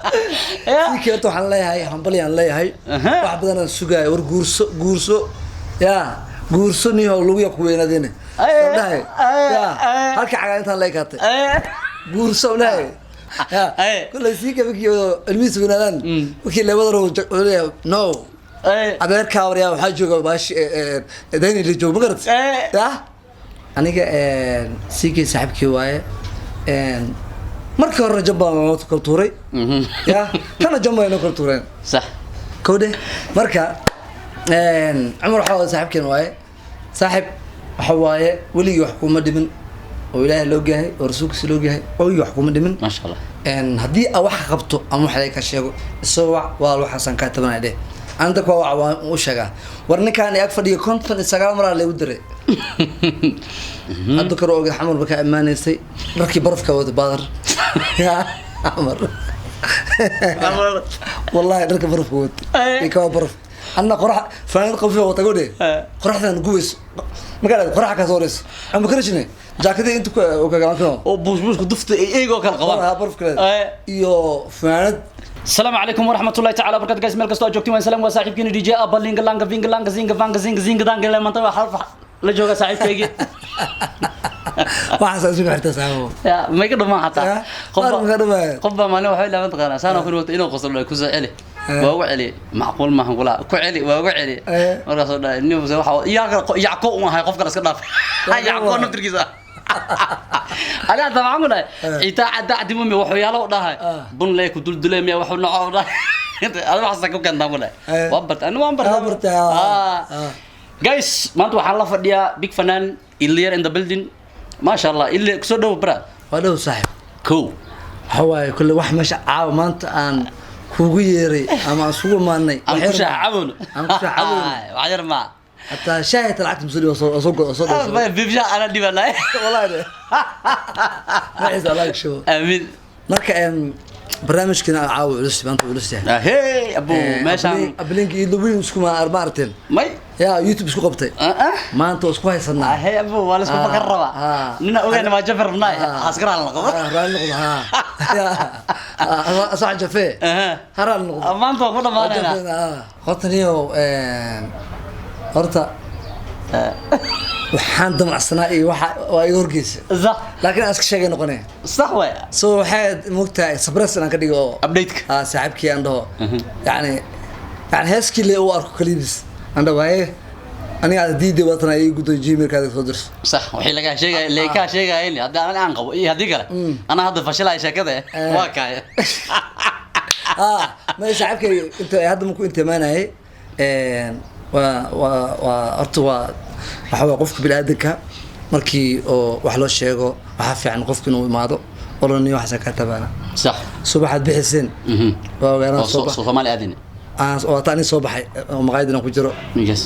Sikii horta waxaan leeyahay hambalyaan leeyahay. Wax badan aan sugaaya. War guurso, guurso, ya guurso niho luguya ku weynaadeen dhahay ya halka cagaa intaan la ekaatay guurso dhahay ya. Kullay sii markii ilmihiisa weynaadaan, markii labada rabo wuxuu leeyahay no adeerkaa waryaa waxaa jooga baashi dayni la joogo, ma garat? Ya aniga sikii saaxiibkii waaye. Markii horena jambaa noo kala tuuray, ya kana jamba noo kala tuureen. Sax. Kowdhe marka Cumar waxaa waaye saaxiibkeen waaye. Saaxiib waxa waaye weligii wax kuma dhimin oo Ilaahay loo yahay oo rasuulkiisa loo yahay, weligii wax kuma dhimin. Maasha Allah. Haddii aa wax qabto ama wax laga sheego, isoo wac, waa waxaasaan kaa tabanaya dheh. Anta kuwa wac waan u sheegaa. War ninkaan ag fadhiyo 59 maraa lagu diray. Hadda kor oga xamar ba ka ammaanaysay dharkii barafka wada baadar ya xamar, wallahi dharka barafka wata iyo kaba baraf. Anna qorax faanad qafiif wata godhe, qoraxdan gubayso markaa qorax ka soo horeyso ama karashine jaakadii inta ku kagalan oo buushbuushka dufta ay eegoo kala qabaan. Barafka iyo faanad. السلام عليكم ورحمة الله تعالى وبركاته guys، meel kastoo aad joogtiin waan salaam. Waa saaxiibkiina DJ Abba Linga Langa Vinga Langa Zinga Vanga Zinga Zinga Danga. Le maanta waa xarf la jooga saaxiibkaygii. Waxaas isugu xirta saaxiibo. Ya ma iga dhumaan xataa. Ya, qaar ma ka dhumaan. Qof baa maalin waxay ilaa mataqaanaa saan oo kale wata inuu qoslo, ku soo celi, waa ugu celi, macquul maahan kula ku celi, waa ugu celi. Markaasoo dhahay nin waxa yaa yacko u ahay, qof kale iska dhaaf yacko naftirkiisa. Ani hadda maxaan ku dhahay ciitaa cadda cadimumi waxyaalo u dhahay bun lee ku duldulay miya waxu noco u dhahay ada waxaasa ku keentaan ku dhahay. Waan bartay ani, waan bartay. Waa bartay, Guys, maanta waxaan la fadhiyaa big fanaan Ilyar in the building. Maasha Allah, Ilyar, kusoo dhowo bra. Waa dhow saaxiib. Kow. Waxa waaye kulle wax meesha caawa maanta aan kugu yeeray ama aan isugu imaanay aan ku shaacabowno. Aan ku shaacabowno. Wax yar maa. Hataa shaahi lacagta masuli waa soo soo soo. Bibsha ana dhibanay. Wallahi de maciisa Allah shubo. Aamin. Marka barnaamijkana caawa culus, maanta culus yahay. Ahey abu meeshaan. Ablinki iyo weyn isku ma armaarteen may ya YouTube isku qabtay maanta oo isku haysanaa. Ahey abu, waa la isku fakar rabaa. Nina ogaana waa jafar rabnaay xaskar la noqdo. Raali noqdo ha ya asax jafe ha raali noqdo. Maanta waa ku dhamaanaynaa. Horta niyow, horta waxaan damacsanaa iyo waxa waa iga horgeysa, laakiin aan iska sheegay noqonaya. Sax waay. So waxay mogtahay surprise inaan ka dhigo oo update-ka. Saaxiibkii aan dhaho yani heeskii le u arko kaliibis aan dhaho waaye aniga aad diiday waatan ay guddo gmailkaada soo dirso. Sax, wixii laga sheegay leekaa sheegaayeen haddii aan qabo iyo haddii kale anaa hadda fashilaya sheekada waa kaaya. Ma saaxiibkay inta hadda markuu inta imaanayay waa horta waa waxa waa qofka bini'aadanka markii oo wax loo sheego waxaa fiican qofka inuu imaado oo la niyo waxaasa kaa tabaana. Subaxaad bixiseen waa ogaanaan oo soo bax. Soomaali aadin. Aan oo taa nin soo baxay oo maqaayadina ku jiro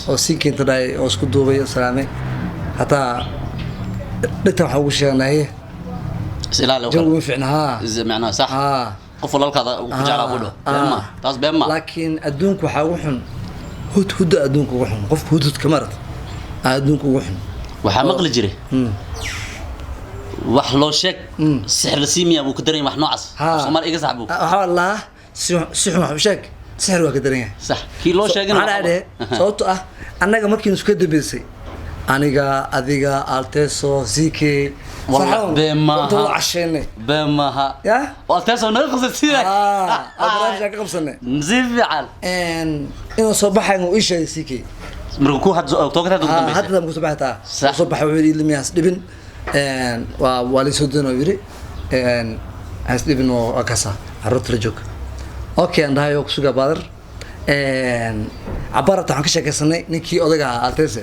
oo sii keenta dhahay oo isku duubay oo salaamay, hataa dhigta waxaan ugu sheegnay is ilaali oo jawigu kale. Ma fiicna haa. Macnaha sax. Qof walaalkaada ku jeclaa ku dhaho been ma, taas been ma. Laakiin adduunku waxaa ugu xun hudhudda, adduunka ugu xun qofka hudhudka maarata aa adduunka ugu xun. Waxaa maqli jiray wax loo sheeg sixir la siimiya buu ka daran yahay, wax noocaas. Soomaali iga sax buu. Waxaa lahaa si xun wax u sheeg sixir waa ka daran yahay. Sax, kii loo sheegana maxaa dhahee? Sababto ah annaga markiinu isku dambeysay, aniga, adiga, Alteso, ZK. Wallah, been maaha. Inta wada casheynay. Been maaha. Ya. Waa Alteso naga qabsatay. Ah, barnaamijkaan ka qabsanay. Si fiican. Inuu soo baxay uu ii sheegay CK. Marka ku had toogata ugu dambeysay. Hadda ku soo baxay taa. Sax. Soo baxay wuxuu yidhi miyaas dhibin, waa la soo doonaa yidhi has dhibin oo waa kasa carruurta la joog. Okay, aan dhahay oo kusugaa baadar cabaarata waxaan ka sheekaysanay ninkii odayga ahaa Altese.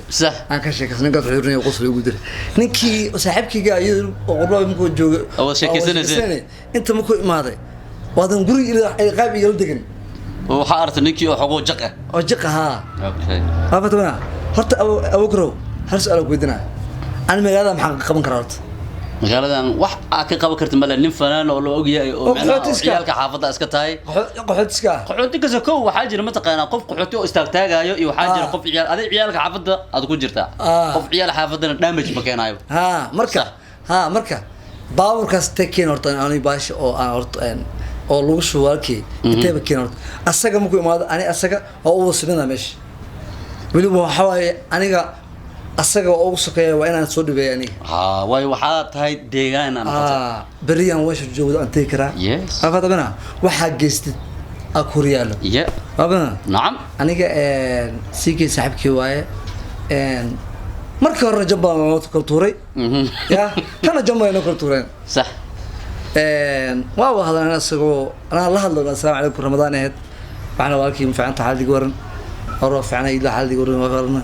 Aan ka sheekaysanay ninkaas wuxuu yidhi qosol ugu diray ninkii saaxiibkayga iyada oo qurbaa markuu jooga. Oo wada sheekeysanayseen. Oo wada inta markuu imaaday waadan guriga qayb igala degan. Waxaa aragtay ninkii oo xogoo jaq ah. Oo jiq ahaa. Waa fatwana horta Abukrow, hal su'aal aan ku weydiinaya. Ani magaalada maxaan ka qaban karaa horta? Magaaladan wax aad ka qaban karta male, nin fanaan oo la ogyahay oo oo macnaha qaxooti iska. Ciyaalka xaafadda iska tahay. Qaxootiska. Qaxooti kasta kow waxaa jira mataqaanaa qof qaxooti oo istaagtaagayo iyo waxaa jira qof ciyaal aday ciyaalka xaafadda aad ku jirtaa. Qof ciyaal xaafaddana damage ma keenaayo. Ha marka Sax. Ha marka baaburkaas tekeen horta ani baasha oo aan horta Oo lagu shubo walaalkii inteeba keena horta asaga markuu imaado, ani asaga waa u wasimina meesha. Weliba waxaa waaye, aniga asaga waa ugu sokeeya, waa inaan soo dhaweeya aniga. Ha, waayo waxaa tahay deegaan aan noqotay. Ah, beriyaan meesha joogdo aan tegi karaa. Afatabina waxaa geystid aa ku horyaalo. Waabana aniga CK saaxiibkii waaye. Markii horena jambal noo kala tuuray, ya kana jambal noo kala tuureen. Waa wada hadlan isagoo anaa la hadlo, assalaamu calaykum, Ramadaan ahayd, waxaana walaalkii ma fiicanta, xaaladiga waran hore waa fiicnay ilaa xaaladiga waran waa waran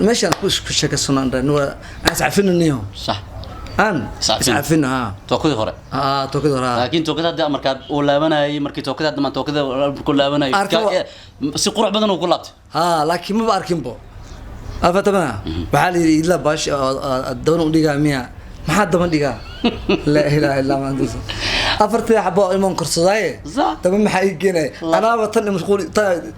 meeshaan ku isku sheekaysano aan dhahay aan iscafino niyo. Aan Iscafino. iscafino, ha. Tookadii hore. Ah, tookada hore, ha. Laakiin tookada hadda markaad uu laabanayay, markii tookada hadda tookada ku laabanayay, si qurux badan uu ku laabtay. Ha, laakiin maba arkinbo afatamana waxaa la yidhi idla baash daban u dhigaa miya, maxaa daban dhigaa, laa ilaaha illaa ma anta, afartii xabo imaan korsadaaye. Daba maxaa ii keenaya? Anaaba tan mashquul tan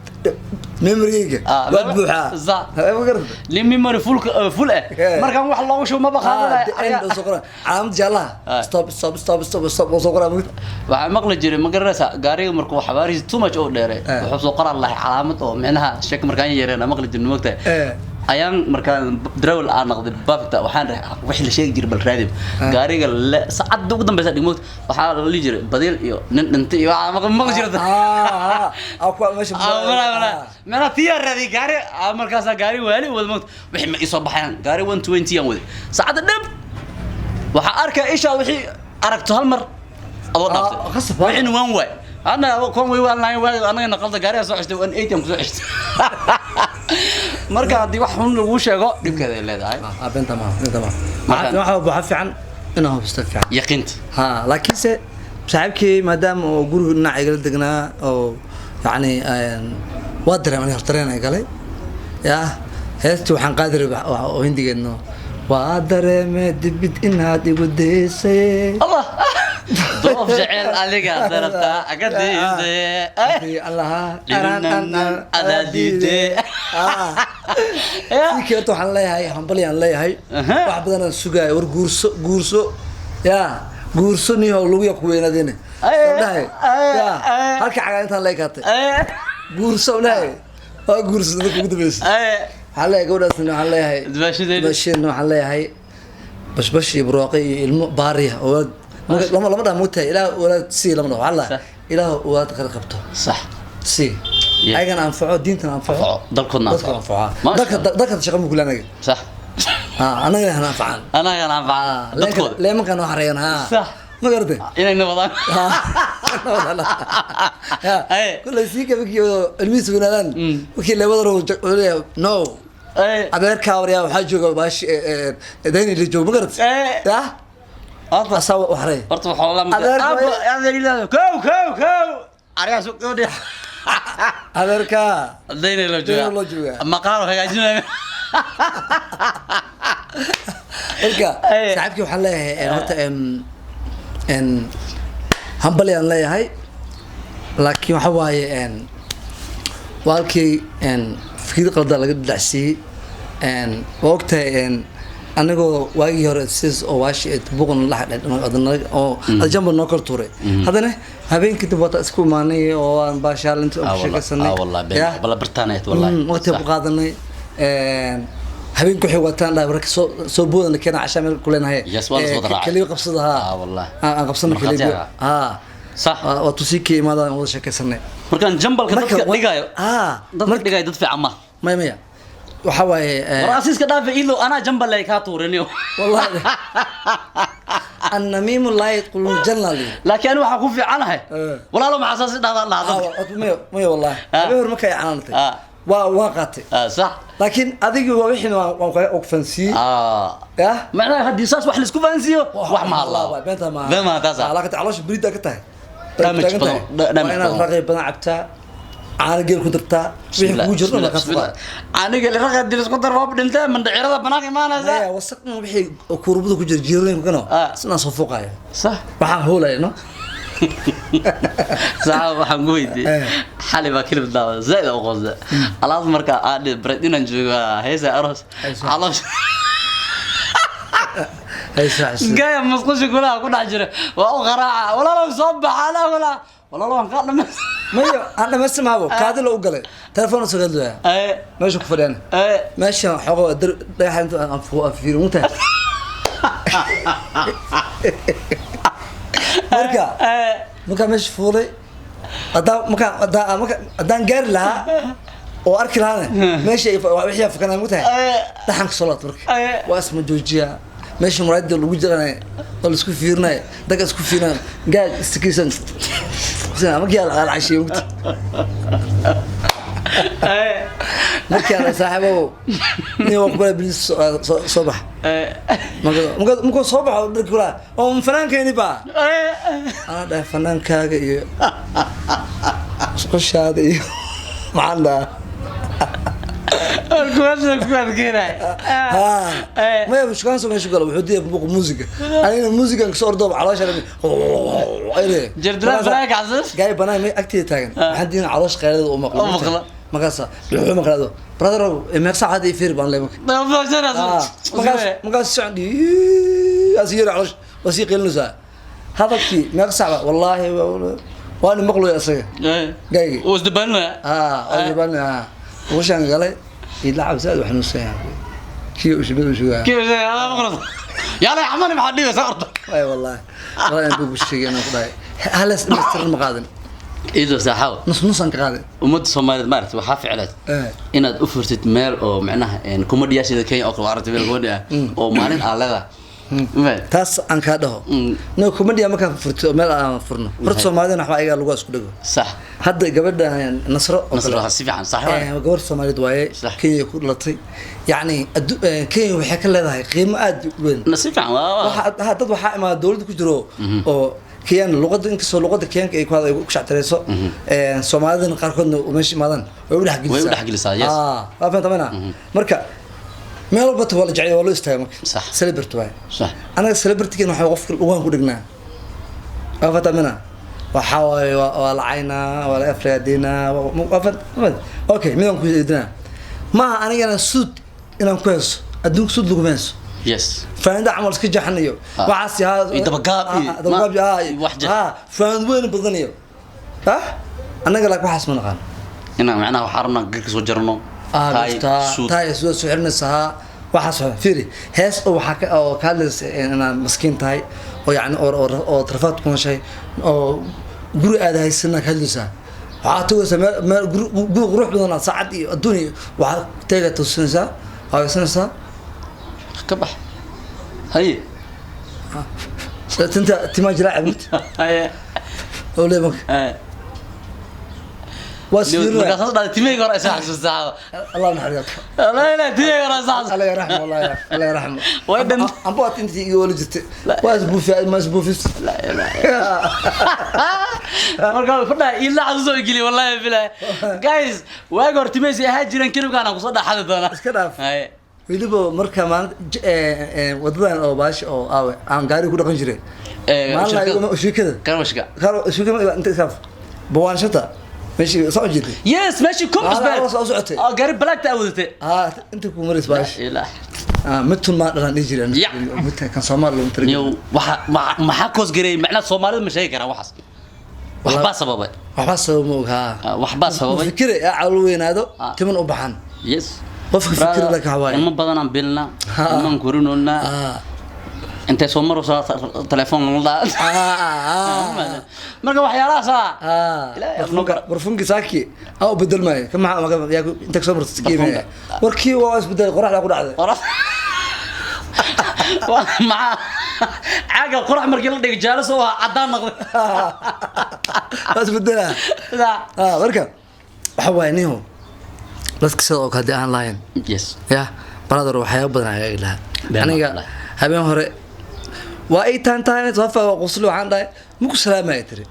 memorygayga waa buuxaa. Ma garata? Nin memory full full eh. Markaan wax loogu shubo maba qaadanaya. Soo qora calaamad jaalaha, stop, stop, stop, stop, stop oo soo qoraa mugta. Waxaa maqli jiray, ma garanaysaa, gaariga markuu xabaarihiisa too much oo dheeray, wuxuu soo qoraa lahay calaamad oo micnaha sheek markaan yeereen maqli jirnay, mogtahay? Ayaan markaan darawal aan noqday bafta, waxaan dhahay wixii la sheegi jiray bal raadib gaariga saacadda ugu dambeysa dhig, mogta? Waxaa la dhihi jiray badiil iyo nin dhintay iyo waxaa maqli jiray. Ah, kuwa meesha. Micnaha tiyaa raadiyay gaari, markaasaa gaari waali wada, mogta? Wixii ma isoo baxayaan, gaari 120 aan waday saacadda dhib, waxaa arkaya ishaa wixii aragto hal mar adoo dhaaftay. Khasab, waa. Wixiina waan waay ana kuwan way waan lahayn waay anagana qalda gaarigaa soo xishtay, 180 aan kusoo xishtay. Marka haddii wax xun lagu sheego, dhibkeeda ay leedahay. Ah, beenta maaha, beenta maaha. Waxa fiican inaa hubista fiican. Yaqiinta. Ha, laakiinse saaxiibkii maadaama uu guriga dhinaca igala degnaa oo yacni waa dareemay aniga, dareen ay galay ya heestii waxaan qaadi rabay oo hindigeedno, waa dareeme dibid inaad igu daysay. Allah, doof jecel adiga darabtaa agadiise. Allaha. Adaa diide. Sii keento waxaan leeyahay hambalyaan leeyahay. Wax badan aan sugaaya, war guurso, guurso, ya guurso niyo luguya ku weynaadine dhahay, ya halka cagaa intaan la ekaatay, guurso dhahay, waa guurso dadka ugu dambeysa. Waxaan leeyahay gabadhaasna, waxaan leeyahay Dumaashadeena. Dumaashadeena waxaan leeyahay bashbash iyo barwaaqo iyo ilmo baariya oo walaad lama dhaha, moogtahay, ilaah walaad sii lama dhaho, waxaa la ilaah walaad khayr qabto sii, ayagana anfaco, diintana anfaco. Anfaco, dalkoodna dadka anfaco. Anfaco. Maasha dalka Allah. dalka shaqa ma kule anaga. Ha, anaga hana anfacaan. Anagana anfaca dadkooda. Leemankan noo xareeyan, ha. Ma garatay? Inayna wadaan. Kulay sii kabakii ilmihiisa weynaadaan, markii leebada rabo wuxuu leeyahay no adeerkaa waryaa waxaa jooga baashi dayni la joogo, ma garatay? Ya Horta asaa u xareey. Horta waxaa la Adeerka adeer ilaahay, kow kow kow ariga suuq gabadhi. Adeerkaa dayna loo joogaa. Dayna loo joogaa. Maqaar hagaajinaya. Marka saaxiibkii waxaan leeyahay horta hambalyaan leeyahay, laakiin waxa waaye walaalkii fikrad qaldan laga dhacsiiyey. Waa ogtahay anigoo waagii hore sidaas oo waashi buuqan la oo aljamba noo kala tuuray, haddana habeenkii dib waata isku imaanay oo aan baashaalinta oo ku sheekaysanay. Wallah been bala bartaanayt wallahi. Waqti ku qaadanay. Habeenku waxay wataan dhahay warka soo soo boodana keena cashaa meel ku leenahay. Yes, waa la soo wada raacay. Kaliya qabsada, ha. Wallah. Aan qabsano Markhaati kaliya, ah. ha. Waa tusii ka imaadaan wada sheekaysanay. Markaan jambalka Marka dadka dhigayo, dadka dhigayo dad fiican ma maya, maya, waxa waaye war asiiska dhaafa ilo anaa jambal ay kaa tuuriniyo. Wallahi annamiimu laa yadkhulu janna li. Laakiin ani waxaan ku fiicanahay walaalo maxaa saas i dhahdaa dhaha dadka. Maya, maya, wallahi habeen hore markay canaantay waa qaatay. Sax. Laakiin adigi waa wixii waan ku fahansiiyey. Ya macnaha haddii saas wax laisku fahansiiyo, wax ma hadlaa. Beenta maaha. Been maaha taas. Laakiin caloosha beriida ka tahay. Damage Taagan tahay. badan, damage waa inaad badan. raqay badan cabtaa, caano geel ku dartaa, wixii kugu jiro dhan ka fuqaa. Aniga raqa haddii laisku daro waa dhintee, mandhicirada banaanka imaanaysa. Maya, wasaq dhan wixii kurbada ku jira jiirooyinkano sinaan soo fuqaya. Waxaan hoolaya no. Sax, waxaan ku weydiiyey xali baa kilib daawada zaaid u qoosda alaas marka aan dhihi bared inaan joogo heesa aroos Heesa. Caloosha Haysa xasuus. Gaya musqusha golaha ku dhex jira waa u qaraaca, walaalow soo baxa, alaa walaa Walaalo waan kaa dhameys. Maya, aan dhamaysta maabo, kaadi la u galay, telefoon soo gadlaya, meesha ku fadhiyaan, meesha xogo dhagaxa inta aan aan fiirin mugtahay. Marka markaa meesha fuulay, haddaan markaa haddaan marka haddaan gaari lahaa oo arki lahaana meesha wixii aan fakanaya mugtahay, dhaxan ka soo laabta marka. Waa isma joojiyaa meesha muraayada lagu jiranaya oo laisku fiirinaya, dadka isku fiirinaya, gaaj istikiisan markii aan cashiyay mugta. Markii aan saaxiibow nin waa kubala bilis soo bax. Markuu soo baxo dharkii kulaa oo fanaankeeni baa anaa dhahay, fanaankaaga iyo musqushaada iyo maxaan dhahaa? Kuwaas ku adkeynay. Maya, shukaanso meesha galo wuxuu diiday buuq muusiga, anigana muusigan kasoo ordooba caloosha. Jardilaa banaanka xasuus. Gaari banaan may agteeda taagan, waxaan diidan caloosha qayladeeda u maqlo. U maqlo. Markaasa wuxuu maqlaado, brother, meeq saacad ii fiir baan leeyahay marka. Markaas socon asi yar caloosha waa sii qaylinaysaa hadalkii, meeq saac ba wallaahi waana maqlaya isaga gaaygi. Uu isdabaalinaya. Aa waa washaan galay idla cabsi aad u xanuunsan yahay kii ushubada ushugaa. Yala xamani, maxaa dhibaysaa orda? Ay wallahi wallahi aan kugu sheegay inaan ku dhahay halas dhamaystiran ma qaadin. Ido saaxaw. Nus nus aan ka qaadin. Ummadda Soomaaliyeed maaragtay waxaa ficleed inaad u furtid meel oo macnaha komadiyaasheeda Kenya oo kale, waa aragtay meel komadi ah oo maalin aad leedahay. Taas aan kaa dhaho, no comedy markaan furto oo meel aan furno horta Soomaalidana waxba ayaga lagu isku dhego. Sax. Hadda gabadha Nasro oo Nasro kale. Si fiican, sax. Gabar Soomaaliyeed waaye. Sax. Kenya ku dhalatay, yacni Kenya waxay ka leedahay qiimo aad u weyn. Si fiican waa Dad waxaa imaada dowladda ku jiro oo Kenyan luqadda, inkastoo luqadda Kenyanka ay ku ay ku shactireyso, Soomaalidana qaarkoodna meesha imaadaan way u dhexgelisaa. Way u dhexgelisaa, yes. Waa fahamta mana? Marka meel walba waa la jecel, waa loo istaaga marka. Sax. Celebrity waaye. Sax. Anaga celebrity-gan waxaa qofka lugahan ku dhignaa, waa fahamta mana? Waxaa waaye waa la caynaa, waa la afraadinaa, waa fahamta? Okay, midaan ku eedinaa maaha anigana suud inaan ku heeso, adduunka suud laguma heeso. Fanaanada camal iska jaxanayo waxaas yaa iyo dabagaab iyo dabagaab wax fanaanad weyn badan iyo annaga laakiin waxaas ma naqaan. Inaan macnaha waxaa rabnaa garka soo jarno, tie, suit. Taay soo soo xirinaysa, waxaas waa fiiri hees oo waxaa ka oo ka hadlaysa inaad maskiin tahay oo yacni oo rafaad ku nooshahay oo guri aad haysana ka hadlaysaa, waxaad tagaysaa meel guri qurux badan aad saacad iyo adduun iyo waxaad teega tusinaysaa, hawaysanaysaa. Ka bax haye. Tinta timaa jiraaca mid haye. Oo leeyahay marka waa isfiirinaya. Markaas dhacday timeyga hore isa xasuustaa. Allah naxariisto. La la timeyga hore isa xasuustaa. Allah yarxamo, wallahi Allah yarxamo. Way dhan. Amba waad intii iga wali jirtay, waa isbuufi ma isbuufis. La ilaha. Marka ku dhahay ila xasuuso igili, wallahi bilahi guys, waag hore timeysi ahaa jireen, kilibkaan aan kusoo dhaxadi doonaa. Iska dhaaf. Haye. Weliba marka maalinta wadadan oo baashi oo aawe aan gaari ku dhaqan jiray maalin shirkada karwashka. Shirkada inta iskaaf bawaanshata meeshii soo jeeday. Yes, meeshii kumbis baa soo socotay. Oo gaari blackta awadatay. Inta ku maris baashi ilaa midtun maa dhalan dhihi jireen. Ya. Midta kan Soomaali loogu talagalay. Niyow waxa maxaa koos gareeyay macnaha Soomaalida ma sheegi karaan waxaas, waxbaa sababay. Waxbaa sabab ma og Waxbaa sababay. Fikire aa calool weynaado, timan u baxan. Qofka fikir la ka waaye. Ilmo badanaan bilna, ilmaan korinoonaa, intay soo marayso telefoon lala dhaa. Marka waxyaalahaas Ilaahay afno gara. Barfunki saaki aa u bedelmaayo ka maxaa yaa inta kasoo marto Barfunka. Warkii waa isbedelay, qoraxda ku dhacday. Qorax waa maxaa caaga qorax markii la dhigay jaalo soo ahaa caddaan noqday. Waa isbedelaa. Marka waxa waaye niho dadka sida oo kale haddii aan lahayn ya brother, waxyaabo badan ayaa ilaha. Been aniga wallahi. Habeen hore waa ii taan tahay soo waa qosli, waxaan dhahay maku salaamaya tiri,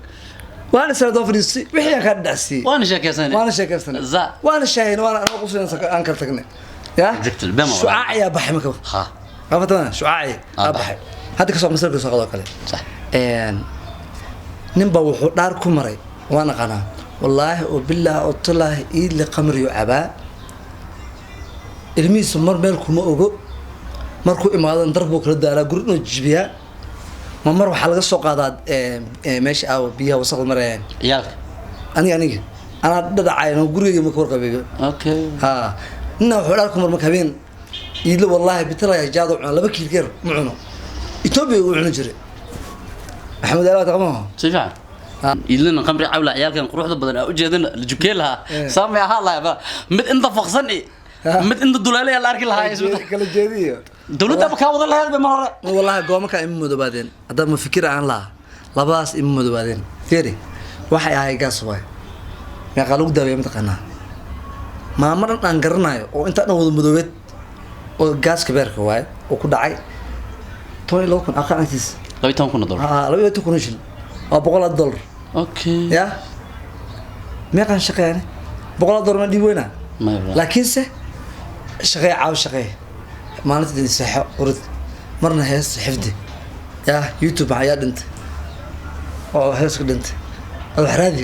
waana salaam doo fadhiistay, wixii aan kaa dhacsiiyey. Waana sheekaysanay. Waana sheekaysanay. Za. Waana shaahayna, waana anoo qosli aan kala tagnay ya. Exactly, been wallahi. Shucaac ayaa baxay marka. Qafatana shucaaci Ah, aa baxay hadda kasoo masalka soo qadoo kale. Sax. Nin baa wuxuu dhaar ku maray, waan aqaanaa, wallaahi oo bilaahi oo talaahi iidle qamriyo cabaa, ilmihiisa mar meel kuma ogo, markuu imaadan dar buu kala daalaa, guri inuu jibiyaa. Ma mar waxaa laga soo qaadaa meesha aawo biyaha wasaqda marayaan. Ciyaalka. Aniga anaa dhadhacay anoo gurigayga ma ka warqabeeyo. Okay. Ha, nina wuxuu dhar ku mar marka habeen iidlo, wallahi bitalaya jaado cuna 2 kiil keer ma cuno. Ethiopia uu cuni jiray Maxamed Alaa taqmo. Si fiican idlina qamri cawla ciyaalkan quruxda badan aa ujeedana la jukeen lahaa. Saamay ahaa lahaa mid inta faqsan i mid inta duleelaya la arki lahaa isbita kala jeediyo. Dawladda ba kaa wada lahayd ba mar hore. Wallahi gooma ka ima madoobaadeen haddaba ma fikir aan lahaa labadaas ima madoobaadeen. Fiiri, waxay ahay gaas waay, meeqaa lagu daaweeya mataqaanaa? Maamo dhan aan garanayo oo intaa dhan wada madoobeed oo gaaska beerka waaye oo ku dhacay 12,000 aqal agtiis. $12,000. Haa, 12,000 oo shilin waa $100. Okay. Ya meeqaan shaqeeyane $100 ma dhiib weynaa. Maya wallah. Laakiinse shaqee caaw shaqee maalinta din seexo urud marna hees xifdi ya YouTube ayaa dhintay oo heeska dhintay ad wax raadi.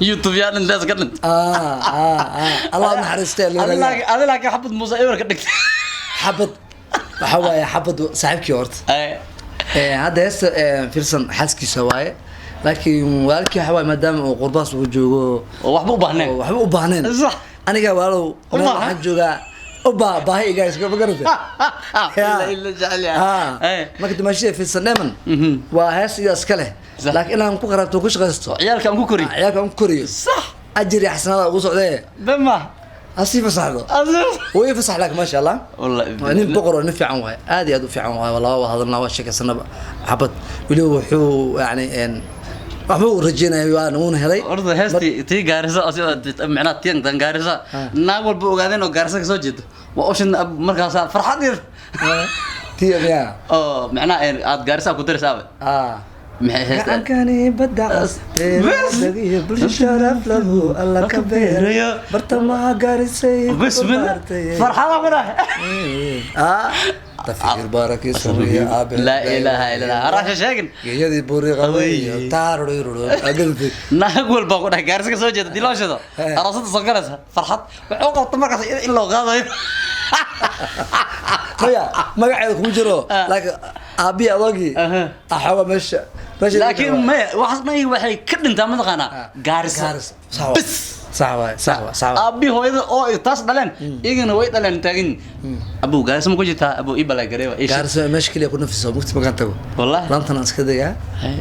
YouTube yaa dhintaas ka dhintay. Allah u naxariistay loo Adi raadiya. Laakiin adi laakiin xabad Muuse ewer ka dhigtay. Xabad waxa waaye xabad saaxiibkii horta. Ay. Hadda heesta Filsan xaaskiisa waaye, laakiin walaalkii waxa waaye maadaama uu qurbaas uu joogo oo waxba u baahneen. Oo waxba u baahneen. Sax. Aniga walaalow U meel baahan. waxaan joogaa u baa baahi iga iska ma garata. Ila ila jecel yahay. Ay. Marka dimaashada Filsan Dheeman waa hees iyo iska leh. Sax. Laakiin inaan ku qarabto ku shaqaysto ciyaalka aan ku koriyo. Ciyaalka aan ku koriyo. Sax. Ajir iyo xasanaada ugu socdee. Bema. Ha sii fasaxdo. Way fasax laakiin maasha Allah. Wallahi. Waa nin boqor oo nin fiican waaye, aad iyo aad u fiican waaye. Walaa waa hadalnaa, waa sheekaysanaba. Xabad weliba wuxuu yani waxba uu rajeynaya waana uuna helay. Horta heestii tii Gaarisa oo sida macnaha tii tan Gaarisa naag walba ogaadeen oo Gaarisa ka soo jeedo waa ushin markaas farxad yar. Tii miya? Oo macnaha aad Gaarisa ku diraysaaba. Maxay heestaa? Gacankani badda cas Bes. beeradagiyo bulsho sharaf lahu Alla ka beerayo bartamaha Gaarisay ku Bismillah. barbaartay. Farxada ku dhahay. Tafiir barakiisa aabe. Laa ilaaha illa Allah, haraasha sheegin. Geeyadii buuri qabayo taarurururu agalti. Naag walba ku dhahay Gaarisa ka soo jeeda dii loo shido aroosada soo galaysa farxad wuxuu qabta markaas in loo qaadayo. Maya, magaceeda kuma jiro. Laakiin aabihi adoogii axooga meesha meesha. Laakiin maya, waxaas dhan waxay ka dhintaa mataqaanaa Gaarisa. Gaarisa sax waay. Bis. Sax waay, sax waay, sax waay. Aabi hooyada oo ay taas dhaleen iyagana way dhaleen taagan abu Gaarisa ma ku jirtaa abu ibala gareeba Gaarisa meesha keliya ku nafiso mugti markaan tago. Wallahi. Laantan aan iska degaa.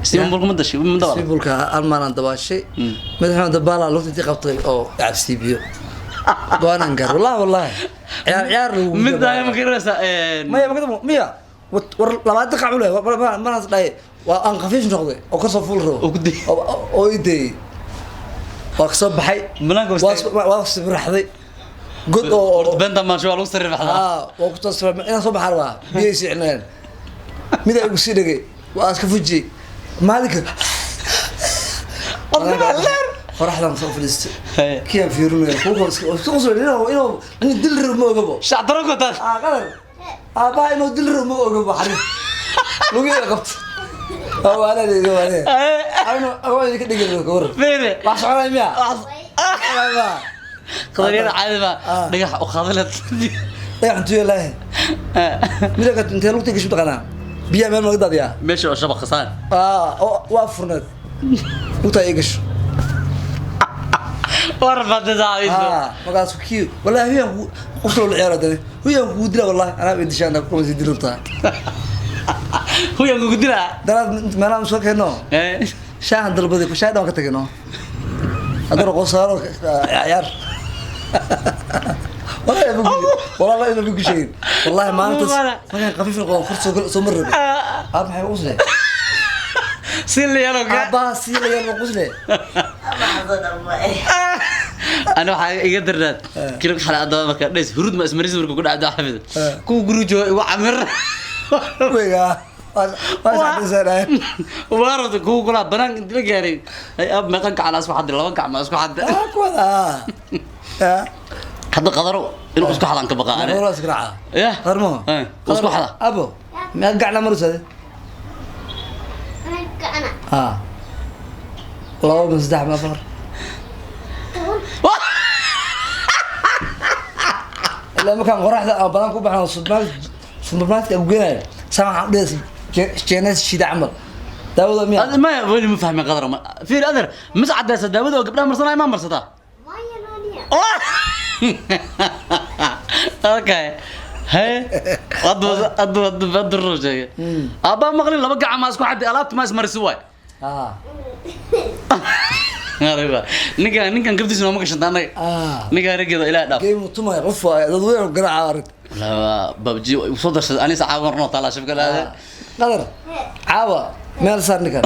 Steven Bulka ma dashay ma dabal. Sibulka hal maalin dabaashay madaxaan dabaalaa lugta intii qabtay oo cabsii biyo go-aanan gaar wallahi wallahi ciyaar ciyaar lagu Mid ay ma garanaysaa maya maya war 20 qac u leh markaas dhahay waa aan khafiif noqday oo kasoo fuul rabo. Oo ku dayay. Oo i dayay waa kasoo baxay. Banaanka waa sibiraxday god oo Horta beenta maansho waa lagu sarifaxdaa. Waa ku soo inaan soo baxaan waa biyay sii celinayaan mid ay igu sii dhegay waa iska fujiyey maalinka. Qofka leer. Qoraxdan soo fadhiistay. Haye. Kiyaan fiirinaya kuwa kale iska qosol inuu nin dil rabo ma ogabo. Shacdaro ku taas. Qadar aabbaha inuu dil rabo ma ogabo xariif lugiga qabta waa waanaa waanaa anu awaa idinka dhigi rabo ka waran. Beere. Wax soconaya miya? Qadariyada caadi baa dhagax u qaadaleed. Dhagax intuu laahay mida ka intee lugta gashu taqaanaa biyaha meel maga daadiyaa. Meesha oo shabaq saan. Oo waa furneed lugta ay gasho. War fadida. Markaas kii wallahi huyaan qof loo ciyaaro dane huyaan kugu dila wallahi anaa bay dishaan kuma sii diluntaa. Huyaan kugu dilaa. Daraad meelaha soo keeno shaahan dalbaday shaah dhan ka tagino haddana qosaaro ciyaar wallahi ma wallahi ina ku sheegin wallahi maalintaas markaan khafiif noqdo kor soo mar rabay aab maxay u qusle. Si la yaro ka aabbaha si la yaro qusle. Ana waxaa iga darnaad kilo xala adaba marka dhays hurud ma ismaris markuu ku dhacdo xafid kuwa guriga jooga igu camir. Weyga waa saxdisanay. Waarada kuwa kula banaanka inta la gaaray ay ab meeqan gacan isku xaday 2 gacan ma isku xaday. Kuwada hadda qadaro inuu isku xadaan ka baqaa ane. Qadaro isku raaca. Yah. Qarmo. Isku xada. Abo meeqa gacan marusade? Ha, 2 ma 3 ma 4 ilaa markaan qoraxda aan banaan ku baxno supermarket aan geenayo saan waxaan dhigay Jeenas shida camal daawada miya? Ma weli ma fahmin qadar ma fiir adeer mis cadaysa daawada oo gabdhaha marsanaya ma marsataa? Okay, haye, hadda ruu sheegay aabbaa maqlin laba gacan maa isku xaddi alaabta maa ismarisi waay. Ariba ninkan gabdiisa nooma gashanta annaga. Ninkan raggeeda ilaah dhaaf. Game tumay qof waay dad weyn oo garaaca arag. Laba babji soo darsaday anisa caawa marnoo taalaa shibka laade. Qadar caawa meel saar ninkan.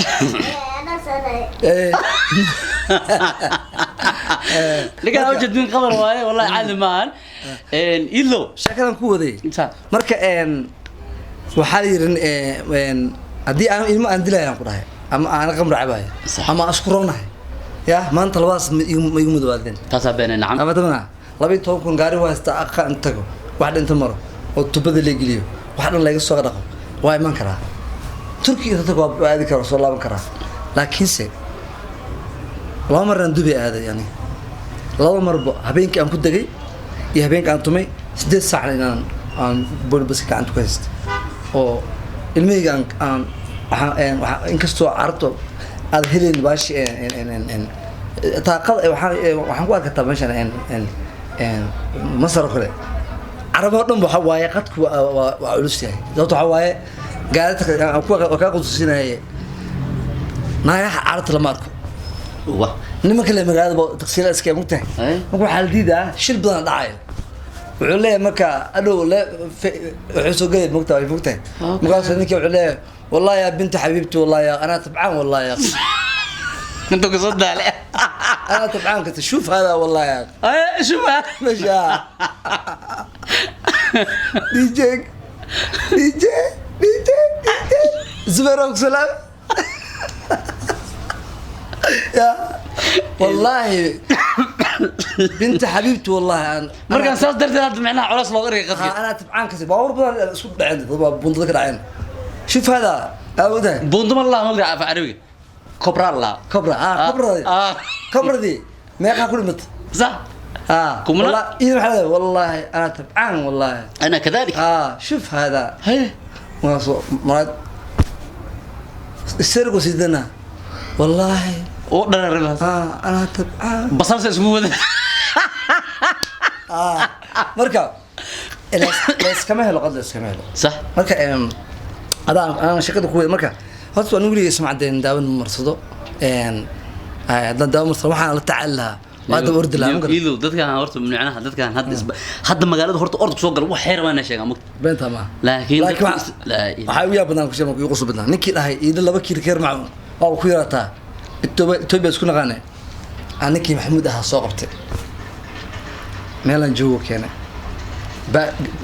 Ninkan ujeedin qadar waaye, wallahi caadi maahan ilow. Sheekadan ku waday marka waxaa la yidhi haddii aan ilmo aan dilayaan ku dhahay ama aan qamra cabayo ama aan isku roonnahay ya maanta labadaas ma igu mudawaadeen. Taasaa beenay, nacam. Ama dabna 12,000 gaari waa haystaa aqa in tago wax dhinta maro oo tubada la geliyo wax dhan laga soo dhaqo waa iman karaa Turkiga inta tago waa aadi karaa soo laaban karaa, laakiinse laba maraan Dubay aaday yani laba marba habeenkii aan ku degay iyo habeenkii aan tumay 8 saacna inaan aan boolibaska gacanta ku haystay oo ilmahayga aan waxaan inkastoo carabta aad helayn baashi taaqada waxaan ku arkataa meeshan Masar oo kale caraboo dhan waxa waaye qadku waa culus yahay sababto waxaa waaye gaarita waa kaa qudusinaaye naagaha carabta lama arko. Wa nimanka le magaalada taksiila iska mugtahay marka waxaa la diidaa shil badan dhacayo wuxuu leeyahay marka adhow le wuxuu soo gelay mugtahay way mugtahay markaasuu ninkii wuxuu leeyahay wallahi ya binti xabiibti wallahi ya anaa tabcaan wallahi ya intuu kasoo daale anaa tabcaan kasta shuuf hada wallahi ya shuuf masha DJ DJ DJ DJ Zubair salaam يا والله بنت حبيبتي والله انا markaan saas darteed hadda micnaha culeys looga dhigay qadka. انا تبعان كسي باور بدل اسku dhaceen bundada ka dhaceen شوف هذا awda. Buundo ma laha magaca af carabiga kobra la. Kobra kobra. Kobradii meeqa ku dhimatay? Sax. كمنا؟ والله إذا والله انا تبعان والله. انا كذلك. شوف هذا. هي مراد السرقوا سيدنا والله. Oo dharar. انا تبعان. Basalsa isku wada. Marka layskama helo qad layskama helo. Sax. Marka adaan aan shaqada ku wada marka horta waan weligay samcadeen daawan marsado haddaan daawo marsado waxaan la tacaali lahaa waa daba ordi lahaa ma garan. Iidow dadkan horta micnaha dadkan hadda isba hadda magaalada horta orod soo gala wax xeer waan sheegaa mugta. Beenta maaha. Laakiin laakiin waxaa ugu yaab badnaan ku sheeg marka igu qosol badnaa ninkii dhahay iida 2 kiilo keer macun waa ku yaraataa Itoobiya isku naqaane aan ninkii Maxamuud ahaa soo qabtay meelaan joogo keenay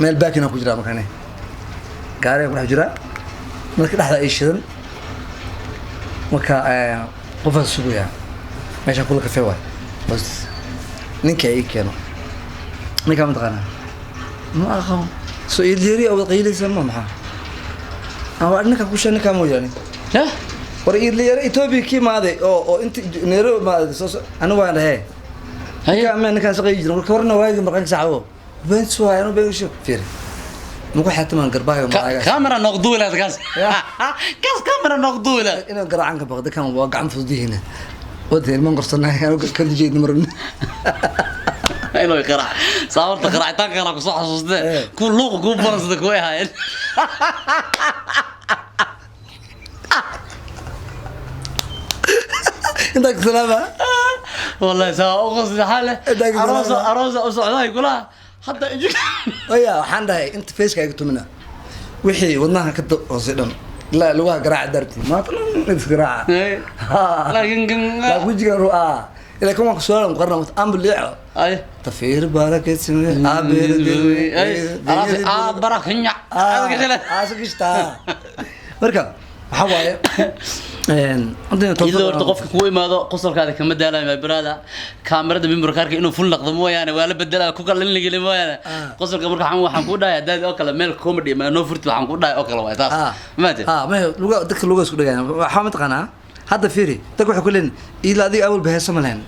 meel baakin aan ku jiraa markaane gaariga ku dhex jiraa marka dhexda ay shidan marka qofaan sugayaa meeshaan kula kafee waay bas ninka ii keeno ninkaa ma taqaanaa ma aqoon soo iilyari oo wad qaylaysa ma maxaa aan waa ninka ku sheeg ninkaa mooyaane yah war iilyari Itoobiya kii maaday oo inta Nairobi maaday soo anigu waan dhahe ninkaa ma ninkaan shaqeyn jirin warka warna waagi marqanka saxabo been suwaay anu been sheeg fiiri maku xatamaan garbaaga malaaga kamera noqduwilaad kaas kaas kamera noqduwilaad. Inaan garaacan ka baqdo kan waa gacan fududihiina wada ilmaan qorsanay anu ka jeedin marna. Inuu qaraac saawarta qaraacitaanka kala kusoo xasuustee ku luuq ku baransada kuway ahaayeen. Intaa ku salaama. Wallahi saa u qosli xaale aroosa aroosa u socday kulaha hadda ijig. Oya waxaan dhahay inta faceka iga tumina wixii wadnaha ka hoosay dhan ilaa lugaha garaaca darti maanta dhan is garaaca laakiin kan laakiin wejigan ru ilaa kan waan ku su'aalan qarna ambliico ay tafiir barakaysan aabeer barakinya marka waxaa waaye iyadoo horta qofka kugu imaado qosolkaada kama daalayo my brother kaamirada mimbarkaarka inuu full noqdo mooyaane waa la bedelaa ku kale in la geli mooyaane qosolka marka waxaan ku dhahay haddaad oo kale meel comedy ma noo furti waxaan ku dhahay oo kale waay taas maate ma luga dadka luga isku dhagayaan waxaa mataqaanaa hadda fiiri dadka waxay ku leeyihin ilaa adiga awalba heesa ma lahayn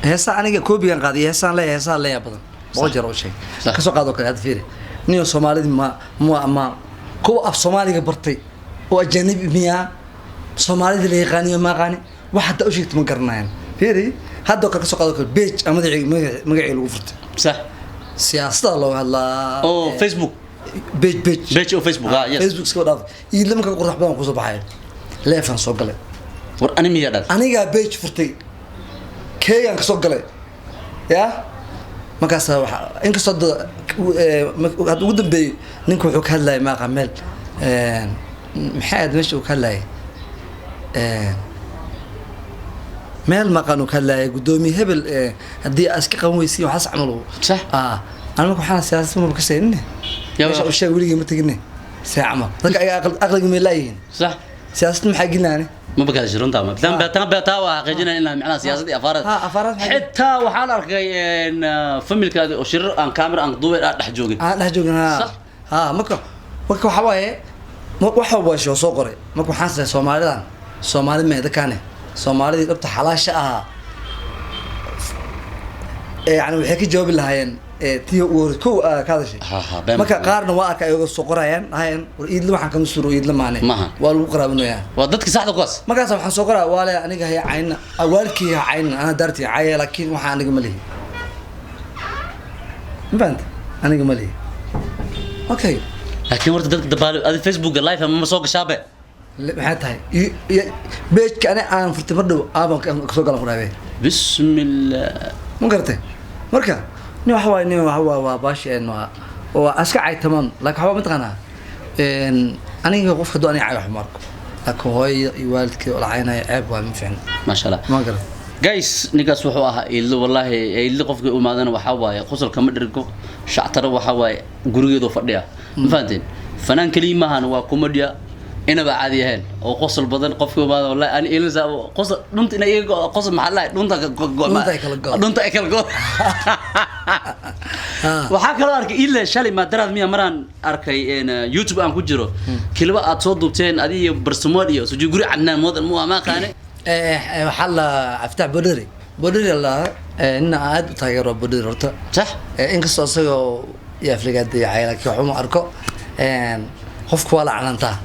heesa aniga koobigan qaaday heesaan leeyahay heesaan leeyahay badan boqol jeer oo sheeg kasoo qaado kale hadda fiiri niyo Soomaalida ma kuwa af Soomaaliga bartay Oo ajanabi miyaa? Soomaalida la yaqaaniyo ma aqaani. Wax hadda u sheegto ma garanayaan. Fiiri, hadda oo kale kasoo qaado kale page ama magacii lagu furtay. Siyaasada looga hadlaa. Oo Facebook? Page, page. Page oo Facebook, ah, yes. Facebook iska dhaaf. Iidle marka qurux badan kusoo baxay, leefan soo galay. War ani miyaa dhal? Anigaa page furtay, keegaan kasoo galay ya. Markaas waxa inkastoo hadda ugu dambeeyey ninka wuxuu ka hadlayay maaqa meel, maxay ahayd meesha uu ka hadlayay? Meel maqan uu ka hadlayay guddoomiye hebel, haddii aad iska qaban weysiin waxaas camal ah. Aniga marka waxaan siyaasad maba ka sheegin. Meesha uu sheegay weligii ma tegine. See camal dadka ayaga aqliga may laayihiin. Siyaasad maxaa gelinaani? Ma bakaashay runta ma tan tan beetaa waa xaqiijinaya in macnaha siyaasadda iyo afaarad. Ha, afaarad xitaa waxaan arkay in familkaadi oo shirar aan kaamira aan duubay aan dhex joogin. Aan dhex joogin, ha. Ha, marka waxa waaye wax walba waa soo qoray. Marka waxaan sahay Soomaalidan, Soomaali mee dadkaane, Soomaalidii dhabta xalaasha ahaa yani waxay ka jawaabi lahaayeen tii ugu horreysay kow ka hadashay. Ha, ha, been Marka qaarna waa arkay ayagoo soo qorayaan, dhahayaan war Iidle waxaan kama suro, Iidle maane. Maaha. Waa lagu qaraabinayaa. Waa dadki saxda kuwaas. Markaas waxaan soo qoraa waa le aniga haya cayna, waalidkii ha cayna, anaa daartii caya, laakiin waxaa aniga ma lihi. Ma fahanta? Aniga ma lihi, okay. Laakiin horta dadka dabaal adi Facebooka live ma soo gashaabe? Maxay tahay page-ka ani aan furtay mar dhow aaban kasoo galan ku dhaabee. Bismillah. Ma garatay? Marka nin waxa waaye, nin waxa waa baashi waa aska caytaman, laakiin waxba mataqaanaa aniga qofka hadduu aniga cay wax ma arko, laakiin hooyo iyo waalidkii oo la caynaya ceeb waa, ma fiicna. Maasha Allah. Ma garat? Guys, ninkaas wuxuu ahaa Iidlo. Wallaahi Iidlo qofkii u imaadana waxaa waaye qosol kama dhirgo, shactaro waxaa waaye gurigeedoo fadhiya. Ma fahanteen? Fanaan keliya maahan, waa comedian inaba caadi ahayn oo qosol badan. Qofkii imaada wallahi ani Iidlo qosol dhunta ina iga qosol maxaa lahay dhunta Dhunta ay kala go'. Dhunta ay kala go'. Waxaa kaloo arkay Iidle shalay maadaraad miya maraan arkay in YouTube aan ku jiro kiliba aad soo duubteen adi iyo Barsamool iyo sujuud guri Cadnaan moodan mu ama aqaane. Waxaa la Cabdifatax Bodheri, Bodheri la nina aan aad u taageero Bodheri horta. Inkastoo isagoo iyo afligaadayacay, laakiin waxuma arko. Qofku waa la canaantaa.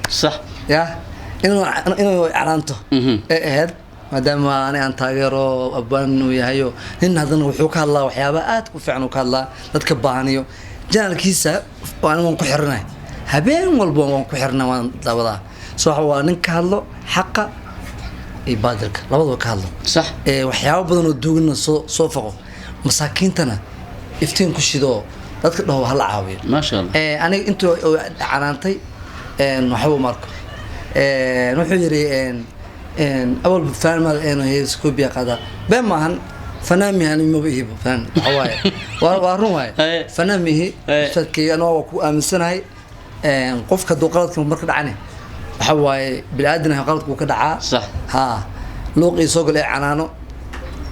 Ya inuu canaanto ee ahayd maadaama ani aan taageero abaan uu yahayo nin, haddana wuxuu ka hadlaa waxyaaba aad ku fiican uu ka hadlaa dadka baahaniyo. Channel-kiisa ani waan ku xiranay, habeen walba waan ku xirnay, waan daawadaa. So waxa waa nin ka hadlo xaqa iyo baadilka labadaba ka hadlo. Waxyaabo badan oo duugna soo faqo, masaakiintana iftiin ku shido, dadka dhaho hala caawiyo. Maasha Allah. Aniga intuu uu canaantay waxba uma arko. Wuxuu yidhi awalba fanaan maada eeno hees koobiya qaadaa. Been maahan, fanaan mihi ani, maba ihibo fanaan. Waxa waaye waa run waaye. Fanaan mihi. Ustaadkayga anoo waa ku aaminsanahay. Qofka hadduu qaladka marka dhacane waxa waaye bini-aadan ah, qaladka wuu ka dhacaa. Ha luuqii soo gal ee canaano,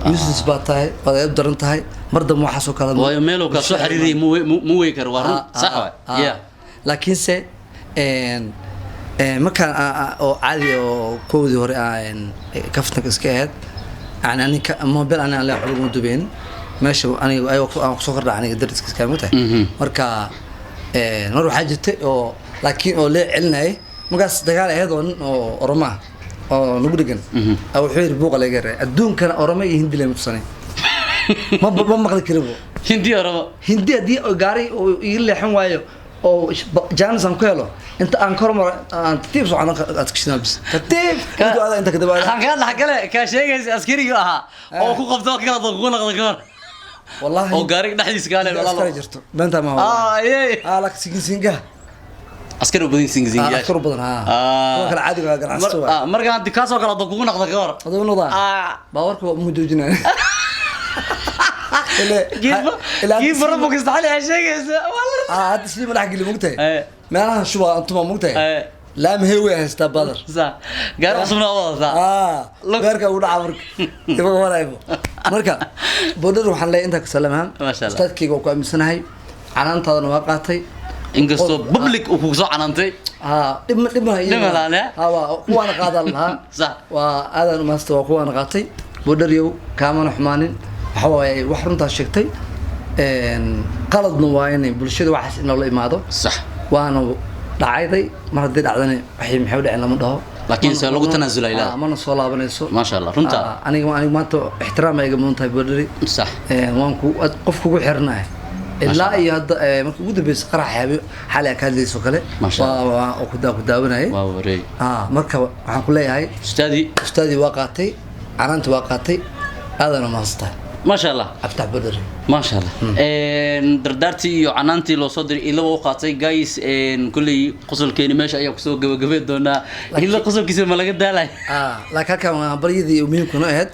useless baa tahay, waad eeb daran tahay, mar dambe waxaasoo kale Waayo meeluu kaa soo xiriiriyay mu wey karo, waa run, sax waay, yeah. Laakiinse markaan oo caadi oo kowdii hore kaftanka iska ahayd yani aninka mobile ani aan le waxba laguma dubeyn meesha aniga ayagoo aan kusoo kordhac aniga dariska iska mutahay. Marka mar waxaa jirtay oo laakiin oo lee celinayay markaas dagaal ahayd oo nin oo Oromo ah oo nagu dhegan. Ah, wuxuu yidhi buuqa laga yaray adduunkana Oromo iyo Hindi lema tusanay, ma maqli karibo. Hindi Oromo. Hindi haddii oo gaari uu iga leexan waayo oo jaanis aan ku helo inta aan kor maro aan tartiib socono aad kashinaa bis tartiib intuu adaa inta kadib adaa. Waxaan kaa dhexgale kaa sheegaysa askarigii ahaa oo ku qabto kala kugu naqda kahor. Wallahi oo gaariga dhexdiisa kaale. Askari jirto beentaa ma wallahi. Ayey. Laakiin singin singaha. Askari u badan singisingiyaasha. Askar u badan, ha. Kuwa kale caadiga waa ganacsato waay. Markaan hadii kaasoo kale hadduu kugu naqda kahor. Aduu noqdaa baawarka waa mu joojinaya. Kii barabukista xali aa sheegaysa. Hadda sidii ma dhex geli mogtahay meelahan shuba antuma mogtahay laam heeway haystaa badar. Sax, gaari cusubna waa wadataa. Beerka ugu dhaca marka imaga waraybo. Marka Bodhar waxaan leeyahay intaa ka salaamaha. Maasha Allah. Ustaadkayga waa ku aaminsanahay, canaantaadana waa qaatay. Inkastoo public uu kugu soo canaantay. Dhib ma dhib ma. Dhib ma lahan, eh? Waa kuwaana qaadan lahaa. Waa aadaan umaasta, waa kuwaana qaatay. Bodharyow kaamana xumaanin, waxa waaye wax runtaas sheegtay. Qaladna waa inay bulshada waxaas in loola imaado. Waana Dhacayday mar haddii dhacdana waxay maxay u dhaceen lama dhaho. Laakiin se lagu tanaasulay ilaa. Mana soo laabanayso. Maasha Allah, runta. Aniga aniga maanta ixtiraam ay iga mudan tahay Boodhari. Sax. Waan ku qof kugu xiranahay ilaa iyo hadda, markii ugu dambeysay qarax xaabi xalay ka hadlayso kale. Maasha Allah. Waa oo ku daawanayay. Waa wareey. Marka waxaan ku leeyahay ustaadii, ustaadii waa qaatay, canaanta waa qaatay, aadana mahadsantahay. Maasha Allah. Cabditax Boodhari. Maasha Allah. Dardaartii iyo canaantii loo soo diray ila waa u qaatay guys. Kulley qosolkeeni meesha ayaa kusoo gabagabay doonaa. Ila qosolkiisa ma laga daalay? Laakiin halkan waa hambalyadii muhiimkuna ahayd.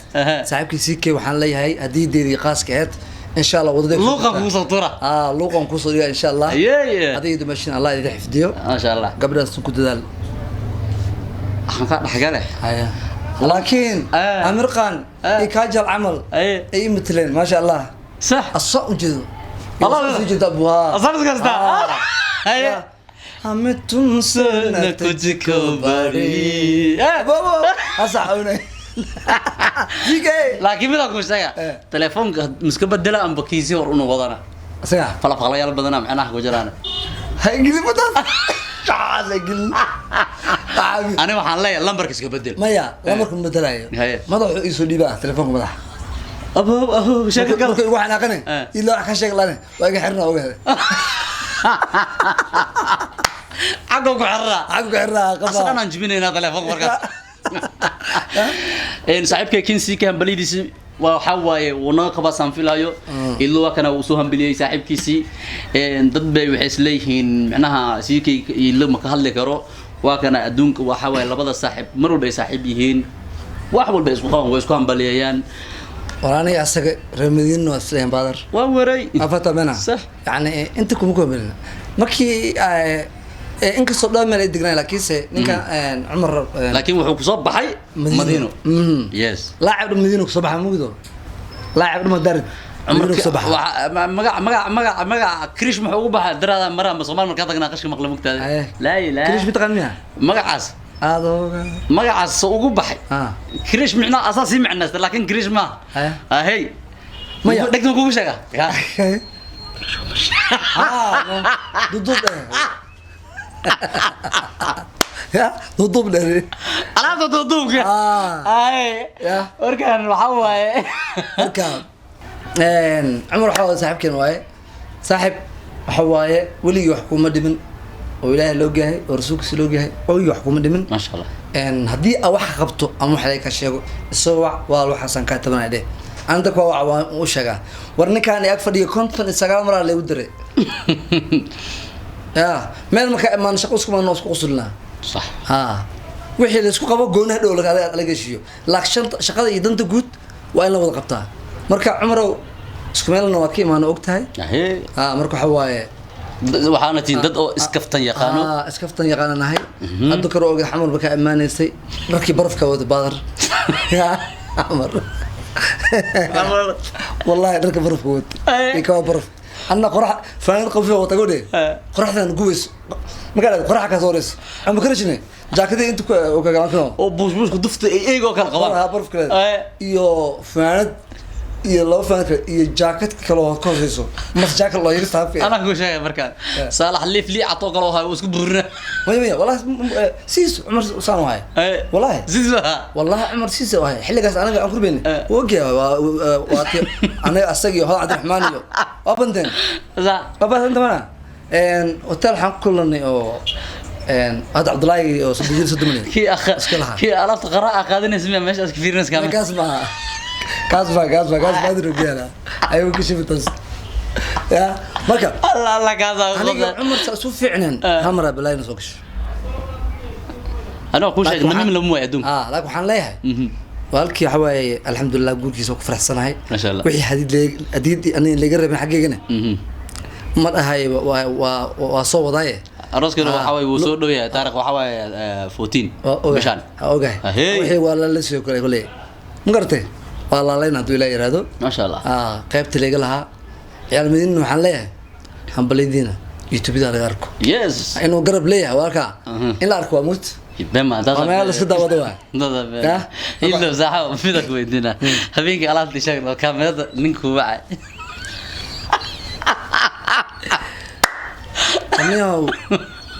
Saaxiibkii CK waxaan leeyahay hadiyadeedii qaaska ahayd insha Allah wadada luuqa kuusoo tura. Luuqan kuusoo dhiga insha Allah. Ayey. Adiga dumashin Allah idin xifdiyo. Maasha Allah. Gabdhaas ku dadaal. Waxaan kaa dhexgale. Haya, laakiin Amir Khan iyo Kajal camal ay imataleen, maasha Allah. Sax. Asa ujeedo. Allah. Ujeedo abuha. Asal kasta. Haye. हमें तुमसे न तुझको बड़ी. بابا أصح ठीक है. Laakiin midaan kuu sheega, telefoonka miska bedela amba kiisii hor unu wadana. أصح. Falafalayaal badanaa macnaha ku jiraan. هيجي بدل شعال يجي. Ani waxaan leeyahay lambarka iska bedel. maya, lambarku bedelayo. Haye. Madaxu iisoo dhiibaa telefoonka madaxa. Abo abo sheeka gal. Marka igu xanaaqane ilaa wax ka sheeg lane waa iga xirnaa ogahay. Xagga ku xirraa. Xagga ku xirnaa qabaa. Asagan aan jibinaynaa telefoonka markaas. Saaxiibkay Kinsi ka hambaliyadiisi waa waxaa waaye wuu naga qabaa saan filaayo. Ilaa waa kana uu soo hambaliyey saaxiibkiisii. Dad bay waxay isleeyihiin macnaha CK ilo ma ka hadli karo. Waa kana adduunka waxaa waaye labada saaxiib mar walba ay saaxiib yihiin, wax walba ay isku qaban, way isku hambaliyayaan. War aniga asaga reer Madiina waa isleeyahan baadar. Waa waray. Afata mena. Sax. Yani inta kuma koobin markii inkastoo dhowr meel ay degnaa, laakiinse ninka Cumar laakiin wuxuu kusoo baxay Madiino. Yes. Laacib dhan Madiino kusoo baxa mugdo, laacib dhan madarid Madiino kusoo baxa. Magac magac magac magac Krish muxuu ugu baxay daraada mara ma Soomaal markaa tagnaa qashka maqla mugtaada. Laa ilaaha. Krish mataqaan miya? Magacaas. Adooga. Magacaas soo ugu baxay. Krish micnaa asaasi micnaasta, laakiin Krish ma ahey. Maya. Dhegtan kugu sheega. Duduub dheer ya, duduub dheer. Alaabta duuduubka. Ay. Ya. Warkaan waxaa waaye marka Cumar waxaa waaye saaxiibkeen waaye, saaxiib waxa waaye weligii wax kuma dhimin oo Ilaahay loo yahay oo rasuulkiisa loo yahay, weligii wax kuma dhimin. Maasha Allah. Haddii aa wax qabto ama wax laga sheego isagoo wac waa waxaasaan kaa tabanaya dheh. Aan dadka waa wac waan u sheegaa, war ninkaan ag fadhiyo 59 maraa lagu diray ya meel markaa imaan shaqo isku maan isku qusulnaa. Sax. Ha, wixii la isku qabo goonaha dhow laga laga heshiiyo, laakiin shanta shaqada iyo danta guud waa in la wada qabtaa. Marka Cumarow isku meelna waa ka imaano og tahay. Ahey. Ha, marka waxa waaye waxaana tihiin dad oo iskaftan yaqaano. Iskaftan yaqaana nahay. Hadda kale ogeed xamar ba ka imaanaysay dharkii barafka wada baadar ya xamar, wallahi dharka barafka wada iyo kaba baraf, anna qorax faanad qafiif wata gode qoraxdan gubayso markaa qorax ka soo horeyso ama karishne jaakadii inta ku kaga oo buushbuushku dufta ay eegoo kala qabaan. Baraf kale iyo faanad iyo laba faanad kale iyo jaakad kale oo ka hooseyso mas jaakad loo yiri saafka. Anaa kuu sheegay markaan Saalax liif lii catoo kale oo hayo uu isku buurina. Maya maya, wallahi siis Cumar saan wahay. Wallahi. Siis waa. Wallahi Cumar siis wahay xilligaas anaga aan kurbayna. Wuu ogyahay waa anaga asaga iyo Hodan Cabdiraxmaan iyo waa banteen. Sax. Waa banteen mana hotel waxaan ku kulanay oo hadda Cabdullaahi oo 30 jir 30 kii akha iska lahaa. Kii alaabta qaraa qaadanaysa miyaa meesha iska fiirinaysa kaama? Kaas maaha, kaas baa kaas baa kaas baa rogyala ayuu ku shifitas ya marka. Allah Allah, kaasaa aniga Cumar saa isu fiicneen hal mar aa balaayna soo gasho. Anaa kuu sheegay Laakiin namim lama waayo adduunka. Laakiin waxaan leeyahay walaalkii waxa waaye alxamdulilah guurkiisa waa ku faraxsanahay. Masha Allah. Wixii hadiid hadiid aniga laga rabin xaggeygana ma dhahay waa waa soo wadaaye. Arooskana Ah, waxaa waaye wuu soo dhow yahay, taarikh waxaa waaye 14 waa ogahay. bishaan. Waa ogahay. Ahey. Wixii waa lala soo kale koley ma garatay, waa laalayna hadduu Ilaah yiraahdo. Maasha Allah. Qaybta laga lahaa ciyaal Madiina waxaan leeyahay hambalyadiina youtubeda laga arko. Yes. Inuu garab leeyahay walaalkaa in la arko waa mut. Bema waa meel la iska daawado waay. Dada bema. Yah? Ilo saaxo mida ku weydiina habeenkii alaabta sheeg oo kaamirada ninkuu wacay. Aniyow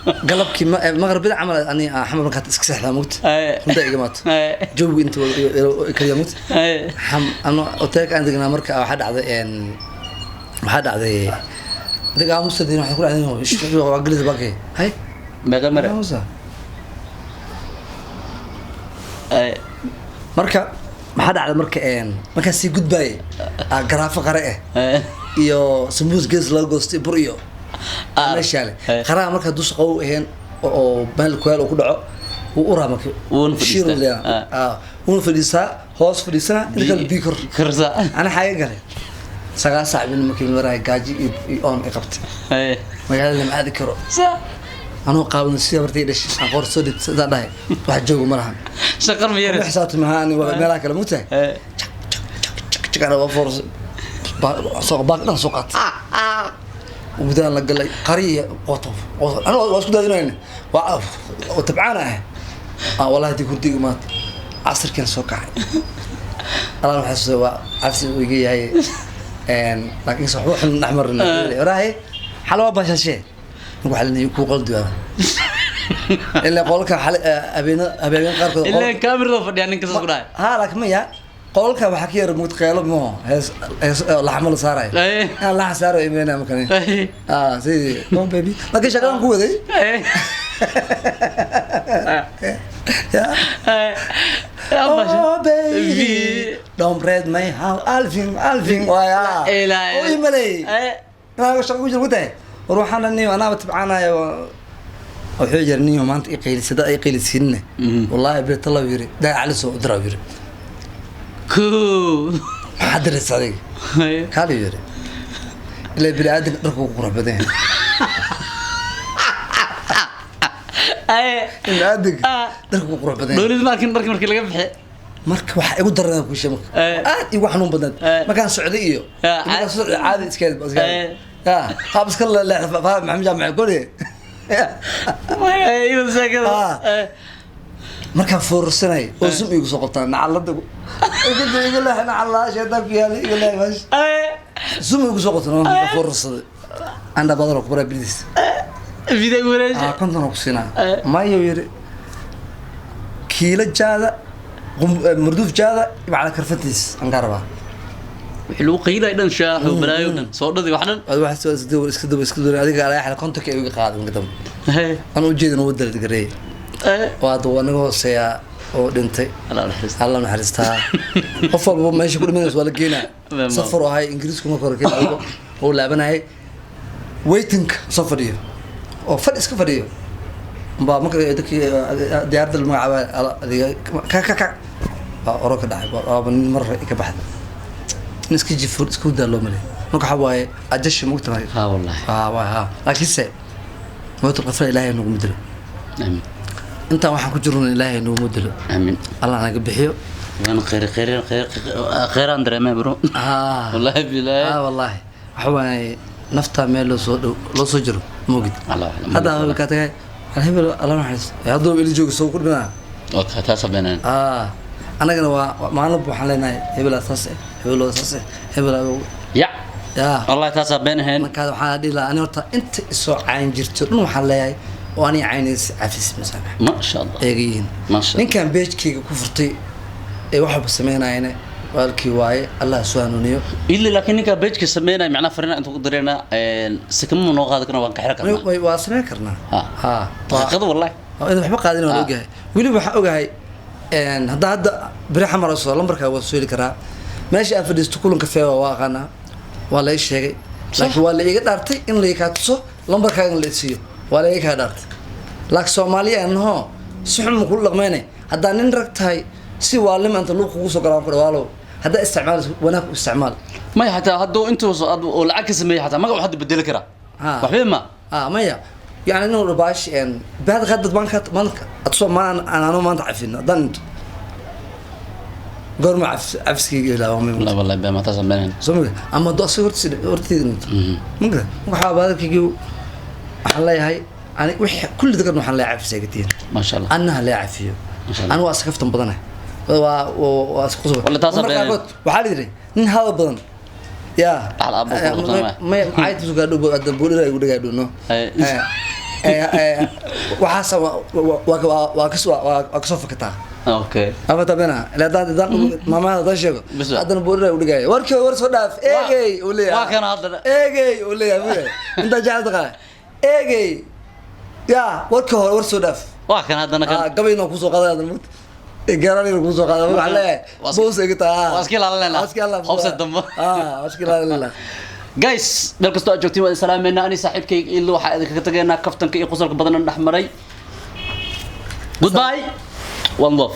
Galabkii maqribida camal ani xamar markaad iska seexdaa mugta. Aye. Runta iga maato. Aye. Jawiga inta kaliya mugta. Aye. Xam ano hotelka aan degnaa marka waxaa dhacday waxaa dhacday adiga aamusa diin waxay ku dhacday waa gelida baakay hay. Meeqa mare? Aamusa. Aye. Marka maxaa dhacday marka markaan sii gudbaayay garaafo qare ah Aye. iyo sambuus gees laga goostay bur iyo meesha yaale. Aye. Qaraha marka hadduu shaqo u ahayn oo meel kuyaal uu ku dhaco wuu uraa marka. Wuuna fadhiistaa. Shiir uu leeyahay. Wuuna fadhiistaa, hoos fadhiisana inta kale biyo kor. Karsa. Ana xaaga galay 9 saac bin markii marahay gaaji iyo oon i qabtay. Aye. Magaalada lama aadi karo. Sa. Anuu qaaban sida martay dhashay aan qoor soo dhigtay sidaan dhahay wax joogo ma lahan. Shaqar ma Kuma yaris. xisaabtami haa ani waa meelaha kale mugtahay. Aye. Jik ana waa foors soo baaq dhan soo qaatay gudaha la galay qariya qotof qotof ana waa isku daadinayna waa oo tabcaan ah wallahi dii hurdiga maanta casirkiina soo kacay allah waxaa soo waa cabsi uu iga yahay laakiin se waxba xun dhex marin waraaye xal waa bashashee ninku waxaa leeyahay kuu qaldi waa ilaa qolalka xal habeen habeen qaarkood Ilaa kaamirada fadhiya ninka saas ku dhahay. Ha laakiin maya qolalka waxaa ka yar mugd qeelo moo hees hees laxmo la saarayo. Aye. Aan laxa saarayo imeena makani. Aye. Sidii come on baby laakiin shaqadan ku waday. Aye. Ya. Aye. Oh baby, don't break my heart, Alvin, Alvin, waya. Ilaa. Oo imalay. Aye. Anaa shaqo ku jiro mugtahay. War waxaan niyo anaaba tabcaanayo. Wuxuu yiri niyo maanta i qaylisada ay qaylisiinne. Wallahi beetalla yiri daa cali soo diraa yiri. Koo. Maxaa diraysa adiga? Aye. Kaali yiri. Ilaa bini'aadamka dharku ku qurux badan yahay. Aye. Bini'aadamka dharku ku qurux badan yahay. Dowladda markii markii markii laga bixi. Marka waxa igu daran ku sheeg marka. Aad igu xanuun badan. Markaan socday iyo markaan socday caadi iska iska. Ya, qaab iska la leexda Maxamed Jaamac guri. Maya iyo sakada. Markaan foorsanay oo sum igu soo qabtaan nacalada igu igu leex nacalaa shaytaan ku yaali igu leex meesha. Aye. Sum igu soo qabtaan markaan foorsaday. Anda badan ku baray bilis. Video wareej. 50 ku siinaa. Mayo yiri kiilo jaada murduuf jaada macala karfantiis aan ka rabaa. Wixii lagu qiilay dhan shaaxo balaayo dhan soo dhadi wax dhan. Ad wax soo iska daba iska daba iska daba adiga ala xal kontonka iga qaaday marka dambe. Aye. Aan u jeedin uu dalad gareey. Aye. Waa hadda waa naga hooseeya oo dhintay. Allah naxariisto. Allah naxariistaa. Qof walba meesha ku dhimanaysa waa la geenaa. Been Safar oo ahay Ingiriisku marka hore keenay oo laabanayay waiting soo fadhiyo oo fadhi iska fadhiyo baa marka dadkii diyaaradda la magacaabay adiga ka ka ka baa oro ka dhacay waaba nin mar ka baxday in iska jifo isku daa loo malay marka waxaa waaye ajashi mugta marka. Ha wallahi. Ha waa ha laakiinse mowt qafla ilaahay nagu dilo. Amiin. Intaan waxaan ku jirno ilaahay nagu dilo. Amiin. Allah naga bixiyo. Waan khayr khayr khayr khayraan dareemay bro. Wallahi billahi. Wallahi waxa waaye nafta meel loo soo dhow loo soo jiro moogid. Allah a'lam. Hadda ka tagay hebel Allah naxariis hadduu ili joogo soo ku dhimanaa. Okay, taas beenaan. Anagana waa maalin waxaan leenahay hebel saas eh hebel saas eh hebel Ya. Ya. Wallahi taas beenahayn. Marka waxaan dhihi lahaa ani horta inta isoo cayn jirto dhan waxaan leeyahay oo ani caynays cafis masaamax. Ma sha Allah. Eegayihiin. Ma sha Allah. Ninkan page-kayga ku furtay ee wax walba sameynayana walaalkii waaye Allah soo hanuuniyo. Illa laakiin ninka page-ka sameynaya macnaha farina inta ku dareena sikama noo qaadi karna waan ka xiri karnaa. Waa sameyn karnaa. Ha. Ha. Daqiiqada wallahi. In waxba qaadin waan ogahay. Weliba waxaan ogahay hadda biri xamar oo soo lambarka waa soo heli karaa. Meesha aan fadhiisto kulanka feewa waa aqaanaa. Waa la ii sheegay. Laakiin waa la iga dhaartay in la ii kaa tuso lambarkaaga in la i siiyo. Waa la iga kaa dhaartay. Laakiin Soomaaliya annaho si xun ma kula dhaqmayne. Haddaa nin rag tahay si waalnimo inta luuq kugu soo galaan ku dhawaalo. Haddaa isticmaal wanaag u isticmaal. Maya xataa hadduu intuu soo oo lacag ka sameeyay xataa magac hadda bedeli karaa. Waxba ma. Maya. Yani inuu dhubaash baad qadad banka manka adsoo ma aan aanu maanta cafin haddaan intu. Goorma cafsiga ilaa waa La wallahi baa ma taas beenahayn. Soo ma ama hadduu asaga hortiisa dhinto. Marka waxaa baadalkaygii waxaan leeyahay ani wixii kulli dadkan waxaan leeyahay cafis ay ka tihiin. Ma sha Allah. Anna ha lee cafiyo. Ma sha Allah. Anigu waa iska kaftan badanahay. Waa isku qosol. Walla taas Marka beenahayn. qaarkood waxaa la yidhi nin hadal badan. Ya. Dhaxal aabbo ku qabsan waay. Maya, cayd isu gaadho, hadda buulira igu dhagaa dhuno. Ay. Waxaas waa kasoo fakataa. Ama tabena ila haddaan maamaha haddaan sheego, Bis haddana buurina u dhigaya warkii war soo dhaaf, eegey uu leeyahay. Waa kana haddana. Eegey uu leeyahay, buu leeyahay. Intaa jecel taqaa eegey ya warkii hore war soo dhaaf. Waa kan haddana kan. Ah, gabayna kusoo qaaday haddana mugta gaarana kusoo qaaday, waxaa leeyahay boos iga taa. Waa iska ilaalinayna. Waa iska ilaalinayna. Hobsa dambe. Ah, waa iska ilaalinayna. Guys, meel kastoo aad joogtiin, waan idin salaameynaa. Ani saaxiibkayga Ilo waxaa idinkaga tagaynaa kaftanka iyo qosolka badan dhex maray. Goodbye, one love.